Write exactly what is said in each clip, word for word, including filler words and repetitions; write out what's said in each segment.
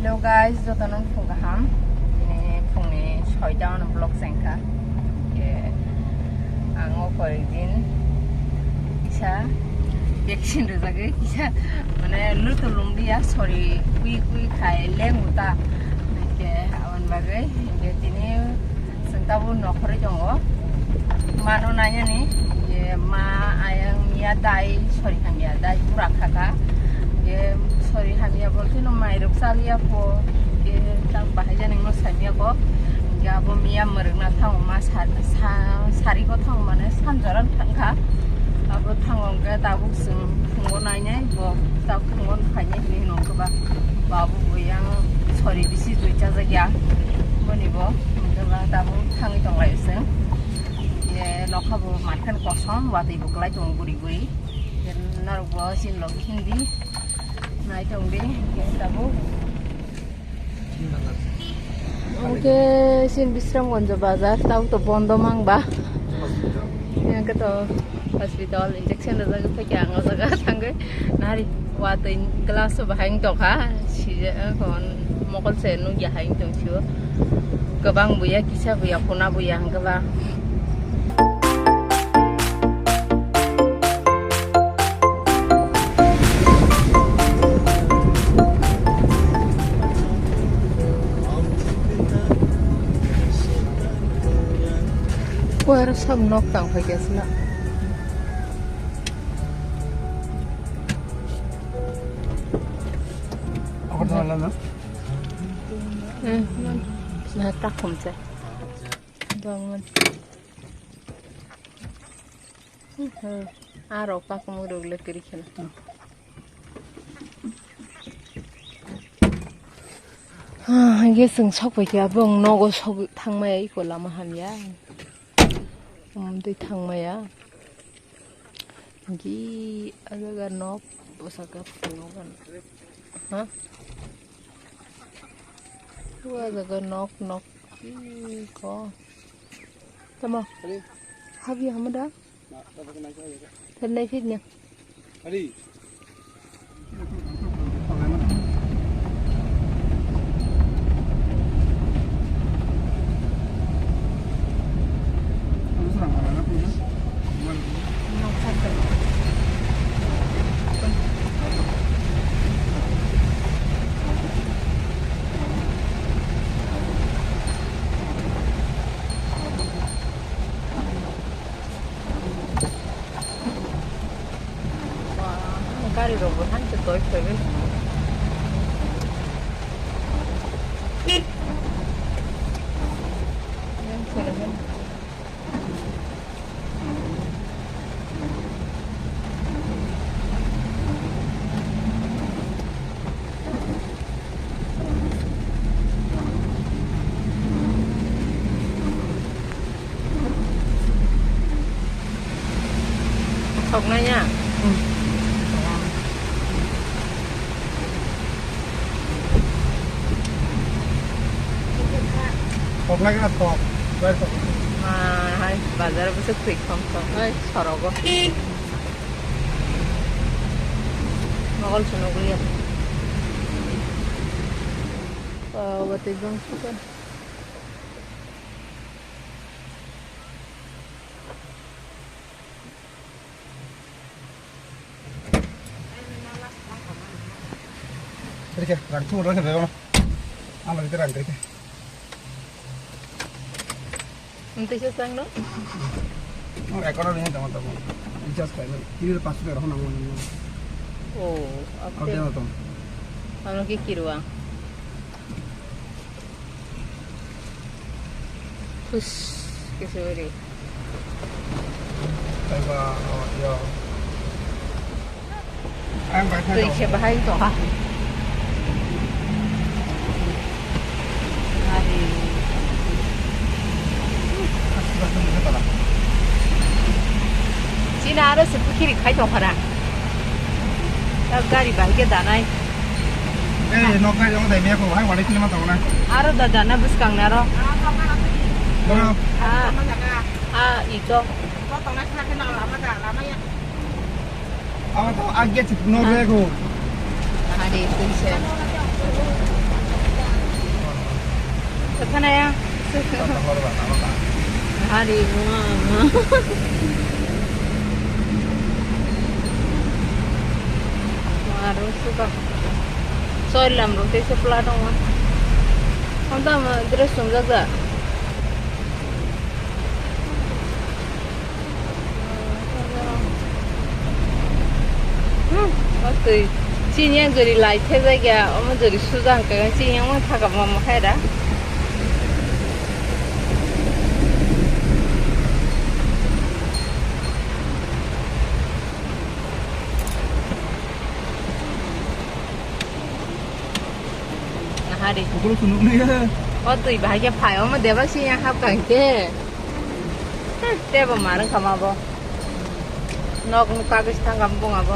Hello guys, jotono phung kaham. Bini phungni soita ono vlog chengkha. Ke ang o koi din kisa vaccine rwjagwi kisa mane lutu lumliya sori kui kui khai lengu ta. Ke aboni bagwi ke tini Chwng tabuk nokhorwi tongo. Mano nainani, je ma ayang miya dai sori hamya, dai pura khaka. Je sori hamya bolsino mairok chaliya ko, je tak bahai jani no samiya ko. Je abo miya mwrwkna thango ma sa, sa, sari ko thango mane sanjoran thangkha. Abo thango hwnkhe tabuk chwng phungo nainai bo tabuk phungo phainai hinwi hino hwnkhe ba. Babu bo yang sori bisi twi chajakya. Boni bo hwnkhe ba tabuk thangwi tonglaio chwng. Ye nokha bo mankhan kosom watwi bo kwlai tongo guri guri. Ye norok bo chini logi hindi nai tongdi hwnkhe tabuk. Oke, sin Bisramganj bazar, tau to bondo mang ba. Yang ke to hospital injection da jaga pake ang jaga tangge. Nari watwi glass bahai tokha, si kon mokol se nu ya hai tong sio. Kebang buya kisa buya puna buya hangke ba. Kuar sam nok tang phai kya sila. Apa tu malam tu? Hmm, na tak khum se. Dong man. Hmm, aro pakmung rok le kiri kheno. Ah, hingke chwng sok pai khe abo wng nogo sok thangmaya iko lama hamya. Omo twi thangmaya. Hingke ah jaga nok bwsaka phunukgano. Ha? O jaga nok, nok. Iko. Tamo? Habya hamada? Ternai fitnya. Gari rok bo han se toi khoi bai. Soknai ya? Hmm. Soknai kena sok. Bai sok. Ma, hai, bazar bwswk twi khom khom. Hai, sorogo. Mogol se nugwi ya. Ba, ba, tei bang suka. Rike, rang tu, rang tu, rang tu. Ama rike, rang rike. Ang tisa sang no? Ang account ni tama tama. Recharge kai no. Ini pas sudah rohon ang. Oh, apa? Apa dia tu? Ano ki kirwa? Hus, kisa uri. Taiba, oh, yo. Ang bai thai. Twi se bahai to ha. Ari. China aro se pukhiri khai to khara. Ta gari bahai ke danai. Eh, nok gari jong dai me ko hai wale kini ma tong na. Aro da dana bwskang na ro. Bro. Ah, ah, ito. Amo to agya chip no rego. Hari twi se. Kanaya. Hari mama. Waru suka. Soil lam rok tei se pla tongo. Honta ma dress sumjak da. Hmm, o twi chini yang jori lai thepjak ya, omo jori suja hwnkhe chini yang thaka mama khaira. Ahari. Ukolo sunuk liya. O twi bahai khe phai, omo deba chini yang hap kang khe. Hmm, tebo marwng kha ma bo. Nok nuk kagwi se thang kha bung abo.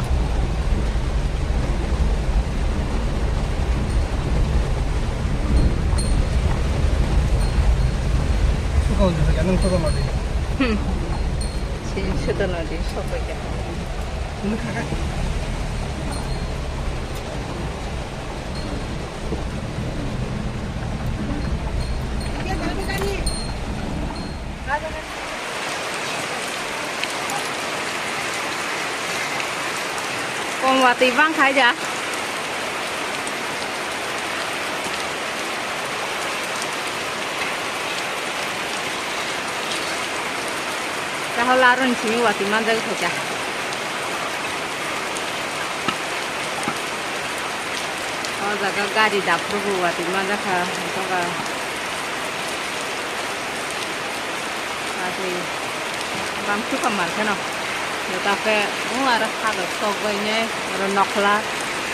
Suka ujui kha, nung suka madi. Hmm. Sin suka nadi, suka kha. Nung kha kha. Kong watwi bang khai ja. Tahole aro ni simi watwi manjak khaja. O jaga gari daphurubo watwi manjak kha, atoka. Watwi bam sukha mankhe no. Jota khe o aro sado sok bai nai oro nokla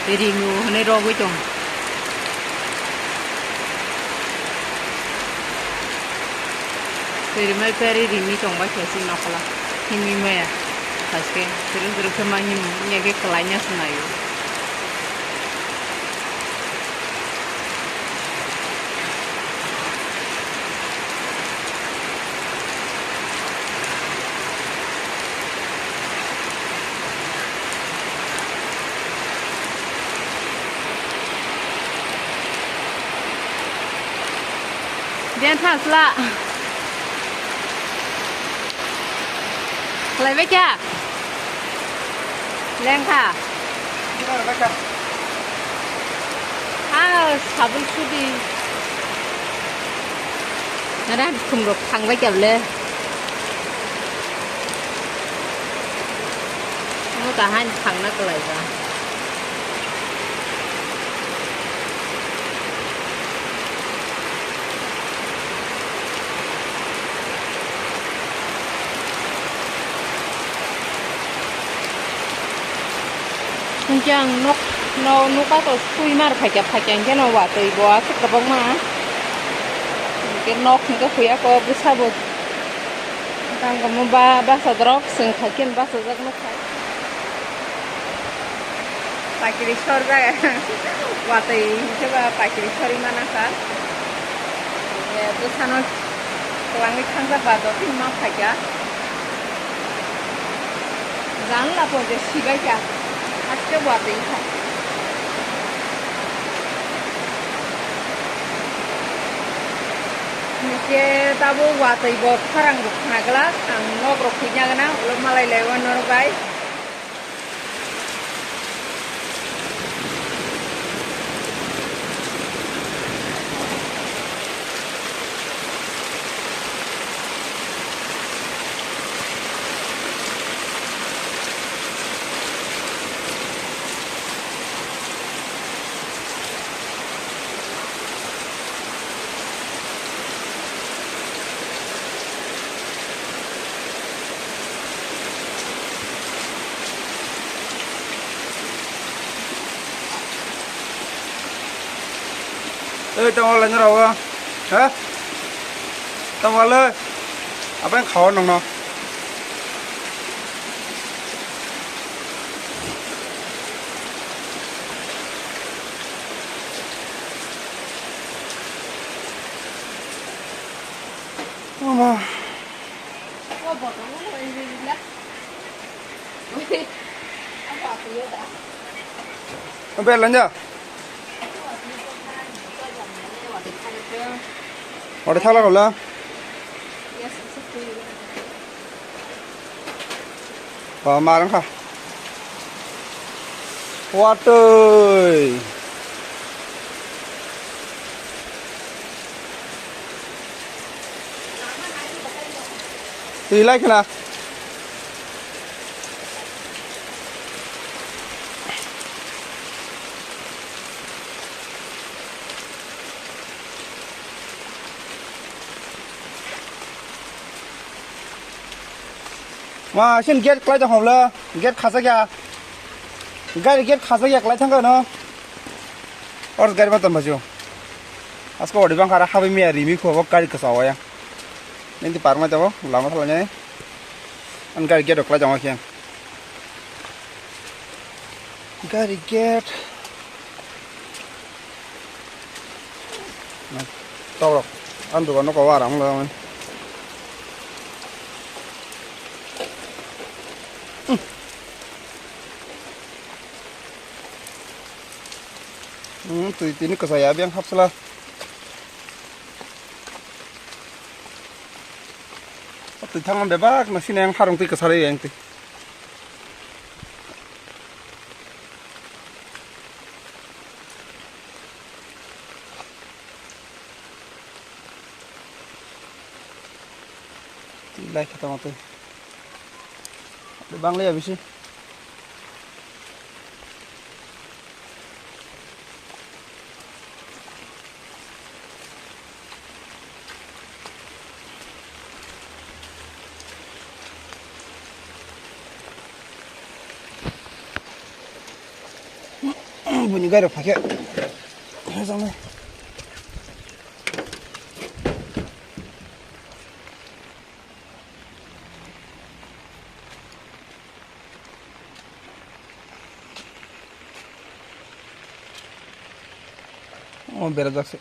ringo hwnwi rogwi tong. Twi rimai peri ringwi tongbai khe se nokla himwi maya. Haske suru suru khe ma him wngya khe kwlaina se naio. Diyan thasla. Khlaibai kha? Lengkha. Ah, sabul sudi. Nara khum rok thangbai kha le. Mo kahani thangna kwlai ba. Hwnkhe ang nok, no, nokha to sui mar phaikha, phaikha hwnkhe no watwi bo aswk kwbangma. Hwnkhe nok hwnkhe huya khe bwsa bo tang tongma ba, bachajak rok chwng khaikhe bachajak nukha. Pakiri sorjak. Watwi hwnkhe ba pakiri sorwi mana kha. Bwsano kwlangwi thangjak ba dotino ma phaikha. Janla porje sibaikha. Haste watwi kha. Nike tabuk watwi bo pharang rok khna glak, ang nok rok khuina gana, ulo malai lai o norok bai. Ei, tamo laina rawa. Ha? Tamo le. Apa yang khawa nongno? Mama. Bel lanja. Ore thala kola. Ba marang kha. Watoi. Twi lai khna. Ma, sini gate kwlai tong hoblo, gate khasakya. Gari gate khasakya kwlai thangkha no. Or gari ma tong baju. Asko odi bang khara habi miya rimi kho bo gari kwsa waya. Nindi parma jabo lama thalanya. An gari gate kwlai tong khe. Gari gate. Tok rok. Ang dogan no kawa aram lo. Hmm, twi tini kwsa ya biang hapsla. Twi thang bebak na sini ang harung twi kwsa ri yang twi. Twi lai khe tongma twi. Bang le ya bisi. Buni gari phakhe. Hajang nai. O berajak se.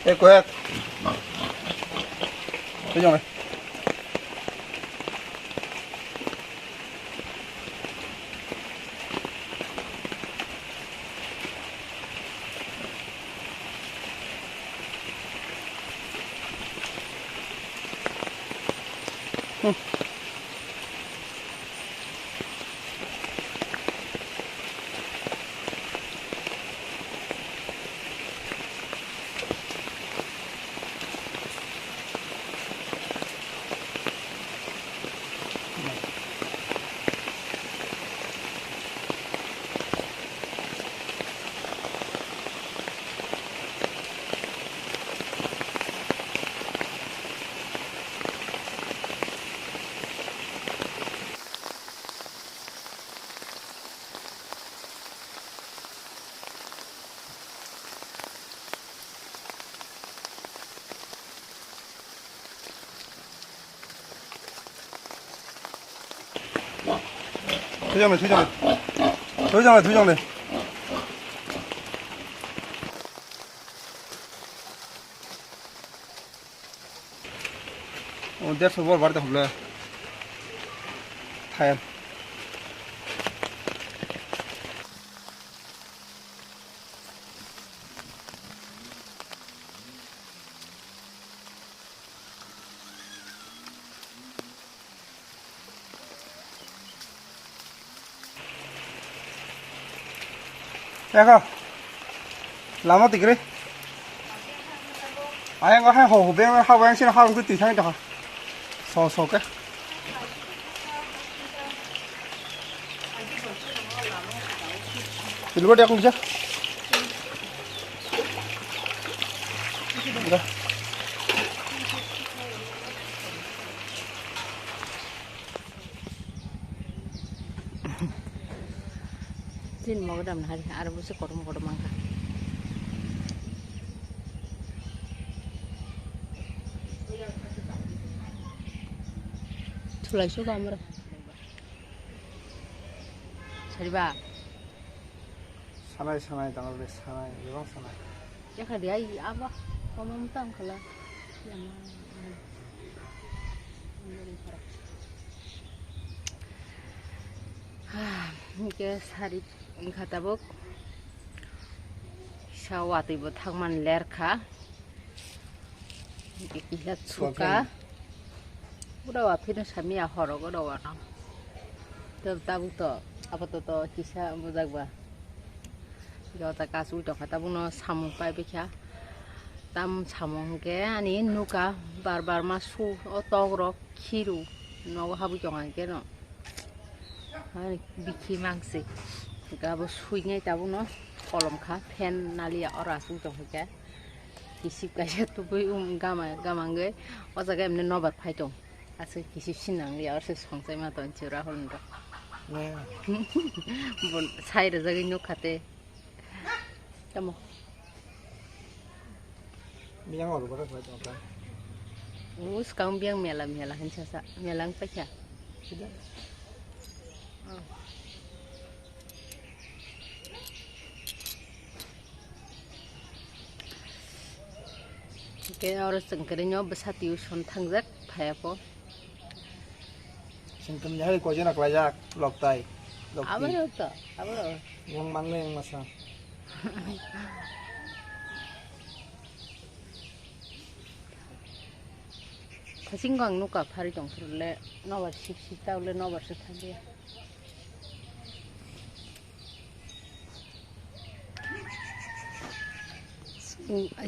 Eh, kuat. Tujong eh. Thwijang le, thwijang le. Thwijang le, thwijang le. O, derso bor bar de hobla. Thayam. Eko. Lama tikri. Ayang ko hai ho ho beng ha beng sin ha beng tu tisang ta. So so ke. Silver dia kunja. Tin mogo dam hari, aro busi kotom kotom mangka. Thulai suka amra. Sariba. Sanai, sanai, tanggal deh, sanai, bebang sanai. Ya kadi ai aba, koma mutam kala. Ya ma. Hingke sari wngkha tabuk. Sa watwi bo thangmani lerkha. Kisa suka. Pura wa phino sami a horo go do wano. To tabuk to apato to kisa bujak ba. Jota kasu to kha tabuk no samung pai bikha. Tam samung ke ani nuka bar bar ma su o tok rok khiru nogo habui tonga ke no. Hai, bikhi mangsi. Gabo suinai tabuk no kolom kha, fan nalia oro aswk tong kha. Kisip kaisa tubui um gama, gamangwi. O jaga emne nobar phai tong. Aswk kisip sinang lia, orse songchai ma ton chu Rahul ndo. Ne. Bon, sai rajagwi nuk khate. Tamo. Biyang oro bodo khlai tong kha. Us kang biyang mela mela hinsa sa. Mela ang paikha. Sida. Oh. Ke oro chwng kere nyo bwsa tuition thangjak phaiya po. Sengkam jahai koi jona klaijak, loktai, lokti. Aboro to, aboro. Yang mangle yang masa. Thasing ang nuka phari tong le, nobar sik sik ta le nobar se thangya.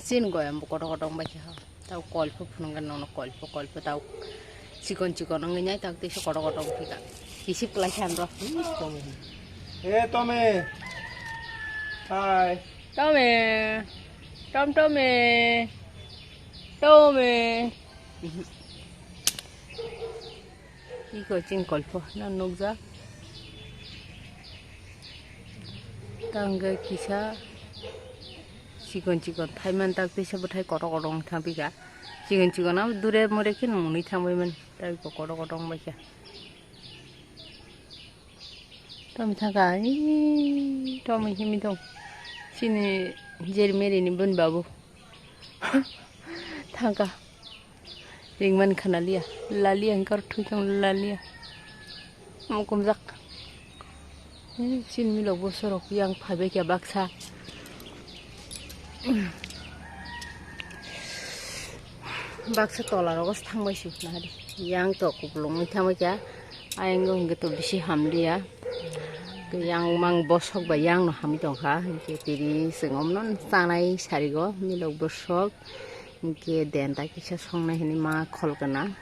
Sin goyam bo kotor kotor bai kha. Tau kolpo phunukgwi nangno kolpo, kolpo tau chikon chikon wngwi nai tau teisa kotor kotor wngkha. Kisip kwlai khe ang rw. Eh, Tome. Hi. Tome. Tom Tome. Tome. Iko chini kolpo no nukjak. Tangkhe kisa chikon chikon thaiman tak teisa bwthai kotor kotor wng thangpikha. Chikon chikon abo dure mure kheno mwnwi thangbaimani. Tei iko kotor kotor wngbaikha. Tamo thangkha, ee, tamo himwi tong. Chini Jerry Mary ni bun babu. Thangkha. Ringmani khana liya. Laliya hwnkhe oro thwi tong laliya. Mukumjak. Ee, chini milok bosorok yang phaibaikha baksa. Baksa tola rogo se thangbai se nahadi. Yang to kupulung wngwi thangbaikha. Ayang o hwnkhe to bisi hamliya. Yang mang bosok bai yang no hamwi tongkha. Hwnkhe tini chwng omno chanai sarigo milok bosok. Hwnkhe denta kisa songnai hinwi ma khol gana.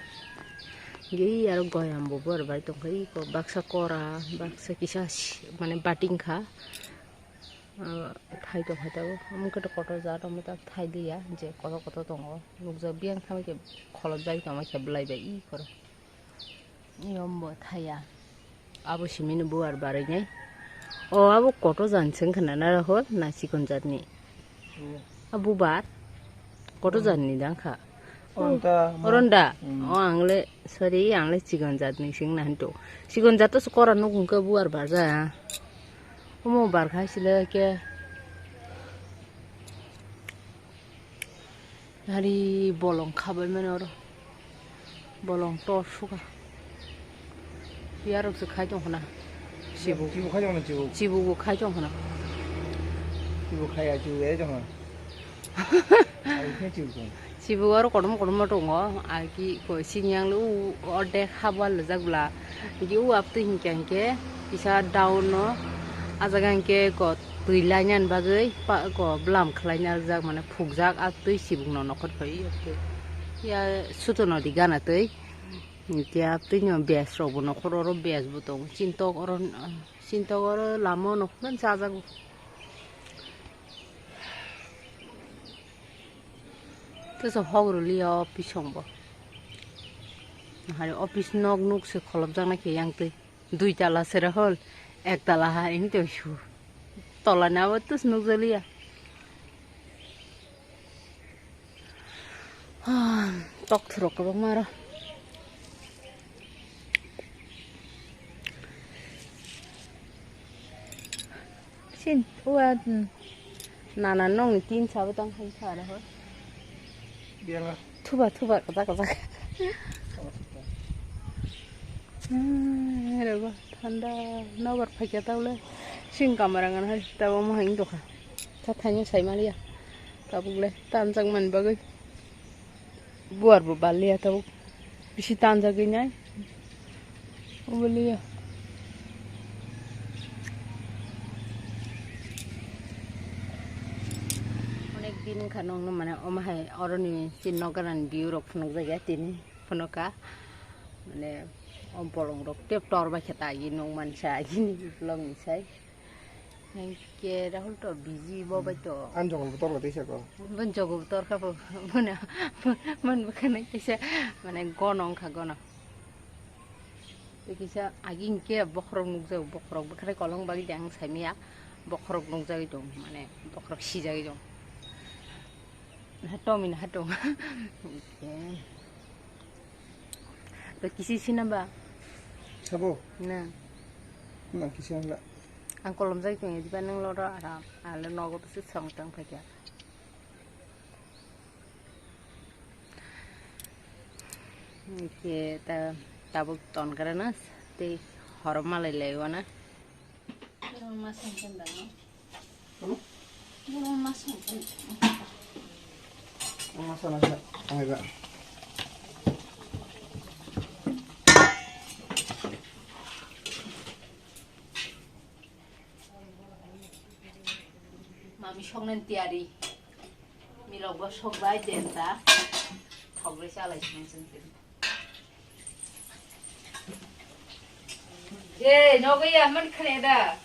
Hwnkhe aro goyam bo bor bai tongkha. Iko baksa kora, baksa kisa si-, mane bating kha. Ah, thai tongkha tabuk. Omo khe to kotor jat, omo tak thai liya. Je kotor kotor tongo. Nukjak biyang thangma khe kholopjagwi tongma khe bwlai bai iko. Yombo thaya. Abo simino bubar barwi nai. O abo koto jan se wngkha na naraho na chikon jatni. A bubar koto janni dangkha. Oronda. Oronda. O ang le sorry, ang le chikon jatni sing na hinto. Chikon jato se kora nuk hwnkhe bubar barja. Omo barkha sile ke. Hari bolong khabai mani oro. Bolong tor suka. Piyarok se khai tong khna. Chibu. Chibu khai tong khna, chibu. Chibu bo khai tong khna. Chibu khai ya, chibu ya tong khna. Ai khe chibu tong. Chibu aro kotom kotom tongo. Agi ko sini ang lu orde habal jak bla. Agi u aptu hinkya hinkhe kisa down no. Ajaga hinkhe ko twi lainani bagwi pa-, ko bwlam khwlaina rijak, mane phukjak, a twi chibukno nokhor phai ya suto nodi gana twi. Hinkhe abtwino bes rokbo nokhoro oro bes bo tongo. Chintok oro, chintok oro lama o nokhorno chajago. Teisa hok rwliya o bisongbo. Hai office nok nuk se kholopjaknai khe yang twi. Dui tala se Rahul, ek tala ha, ini tei shu. Tola ni abo tus nukjaliya. Ah, tok thurok kwbangma aro. Sin, ua, hmm. Nana nong ni tin sabo tang khai sa aro ho. Biang a. Thuba, thuba, kaza, kaza. Ah, ero go, thanda, nobar phaikya tawle. Sing kamar angan hai, tabo mo haing dokha. Tha thaini sai maliya. Tabuk le, tanjak man bagwi. Buar bo baliya tabuk. Bisi tanjagwi nai. Oboliya. Onek din kha nokno mane omo hai oroni chin nok ganani view rok phunukjakya tini phunukkha. Mane o bolong rok tep tor bai khe ta agi nung mansa agini vlog ni sai. Hingke Rahul to busy bo bai to. Ang jogol bo torla teisa ko. Bon jogol bo torkha bo. Bona, bon bo khana teisa. Mane gono wngkha gono. Tei kisa agi hingke bokhorok nukjago, bokhorok bwkhwrai kolong bagwi de ang saimaya. Bokhorok nukjagwi tong, mane bokhorok sijagwi tong. Hatom in hatom. Hingke. To kisi sina ba? Sabo? Na. Na kisi wngla. Ang kolom jai tong diba nang loro aram. Ale nogo bisi song tang phaikya. Ke ta tabuk ton karana tei horom malai lai wana. Mas ang kan dano. Mas ang kan. Masala sa, ang iba. Mami songnen tiyari. Milok bo sok bai denta. Thok bai chalai sini sini. Je, nogo ya man khane da.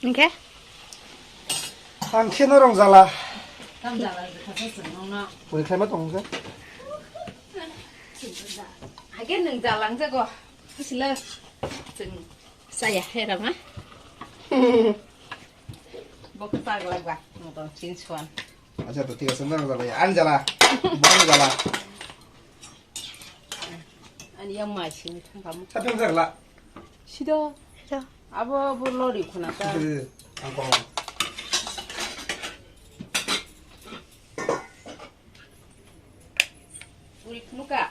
Hingke? Ang kheno rong jala. Tam jala, kasa sengno na. Puri khlai ma tong khe? Hage nung jalang jago. Sila. Seng. Saya, hera ma. Bok tag lagba. Moto, chin suan. Acha, to thik ase, norok jala ya. Ani jala. Bani jala. Ani yang mai sini thangkamu. Tapi ang jala. Sida. Sida. Abo, abo lori khuna ta. Sida, ang kong. Puri phunukha?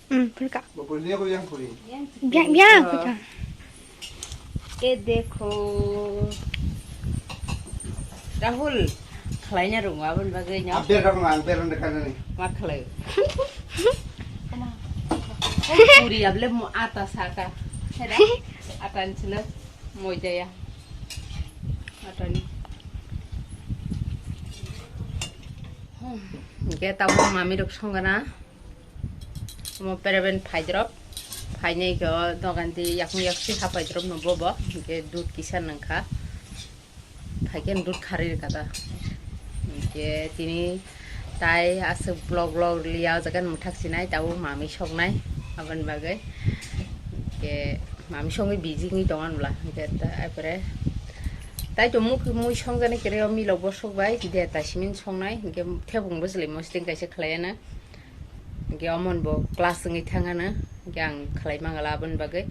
Hmm, phunukha. Bo puri liya ko yang puri. Biang, biang, phunukha. E dekho. Rahul, khlaina rung abon bagwi nya. Ang ber rung, ang ber rung dekha nani. Ma khlai. Puri able mo ata saka. Heda? Ata nchila moidaya. Atani. Hingke tabuk mami rok songana. Omo peraben phaidrop. Phainai khe o dogan di yakung yaksi ha phaidrop no bobo. Hingke dud kisa nangkha. Phaikhe dud kharwi rwkha da. Hingke tini tai aswk vlog vlog liya o jaga mwthak sinai tabuk mami soknai aboni bagwi. Hingke Mami songwi busy wngwi tongo anwla, hwnkhe ta-, aipore tai to muk-, mui songjaknai kwrwi o milok bosok bai, de ta simin songnai, hwnkhe thebung bwswlwi mosling kaisa khlaiya na, hwnkhe omono bo class wngwi thangano, hwnkhe ang khlai mangala aboni bagwi.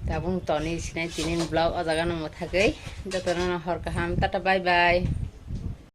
Tabuk toni sinai tini vlog o jaga no mwthagwi, jotono no hor kaham, tata bye bye.